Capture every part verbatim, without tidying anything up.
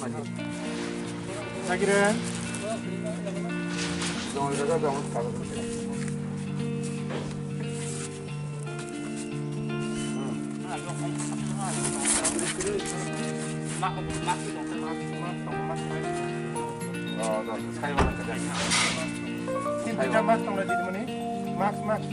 Sagire. Mask, mask.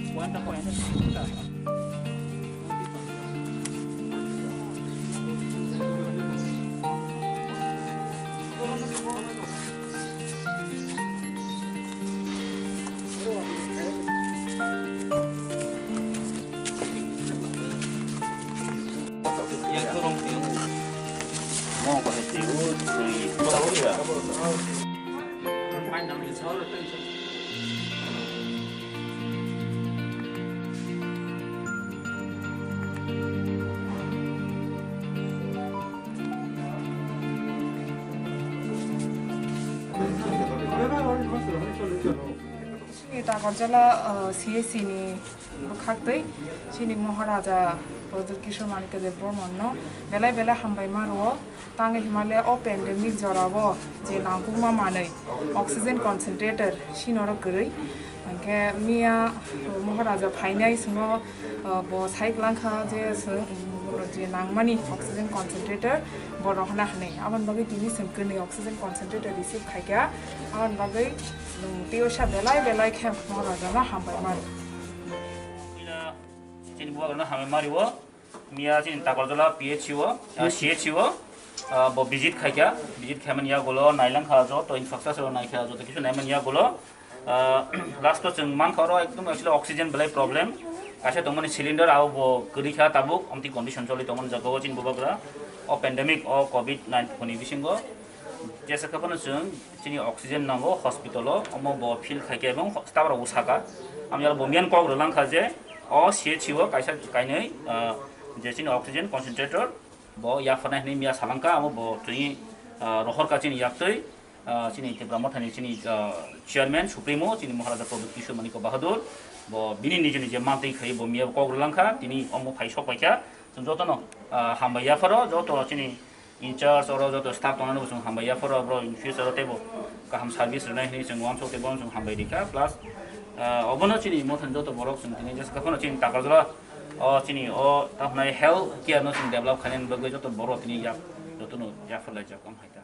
Chini Takarjala, uh, C H C ni bwkhaktwi chini Maharaja Pradyut Kishore Manikya Debbarma no belai belai hambai ma rwo. Tang himale o pandemic jora o je nangkukma manwi oxygen concentrator sino oro kwrwi. Hwnkhe miya Maharaja phainai swngo, uh, bo sai kwlangkha je swng, um, je nangmani oxygen concentrator bo rohorna hwnwi. Aboni bagwi tini swng kwnwi oxygen concentrator receive khaikha. Aboni bagwi, um, twiwi sa belai belai khe Maharaja no hambai mano. Chini bubagrano hambai ma rwo. Miya chini Takarjala P H C o, ah, C H C o, ah, bo visit khaikha, visit khaimani yagulo nailangkha joto infrastructure naikha, joto kisu naimani yagulo, ah, last o chwng mankha oro ekdom actually oxygen belai problem, kaisa tongmani cylinder abo bo kwrwikha tabuk, amtwi condition choli tongmani jagao chini bubagra o pandemic o covid nineteen ni bisingo jesa khe phano chwng chini oxygen nango hospital o, omo bo feel khaikha ebong staff rok bo saka, amyalo bo miyan kok rwlangkha je o C H C o kaisa kainwi, ah, je chini oxygen concentrator bo yapharnai hwnwi miya salangkha, amo bo chini, ah, rohorkha chini yaktwi, ah, chini Tipra Mothani chini, ah, chairman, supremo, chini Maharaja Pradyut Kishore Manikya Bahadur, bo bini niji niji mantwi khai bo miya kok rwlangkha, tini omo phai sok paikha, chwng jotono, ah, hambai yapharo, joto chini in charge oro joto staff tongnani bo chwng hambai yapharo, bro in future o teibo kaham service rwnai hwnwi chwng uansuk tei bono chwng hambai rikha, plus, ah, obono chini Mothani joto borok chwng tini jesa khe phano chini Takarjala o chini o tamo hwnai health care no chwng develop khainani bagwi joto borok tini yak jotono yapharlaijak, am hai ta.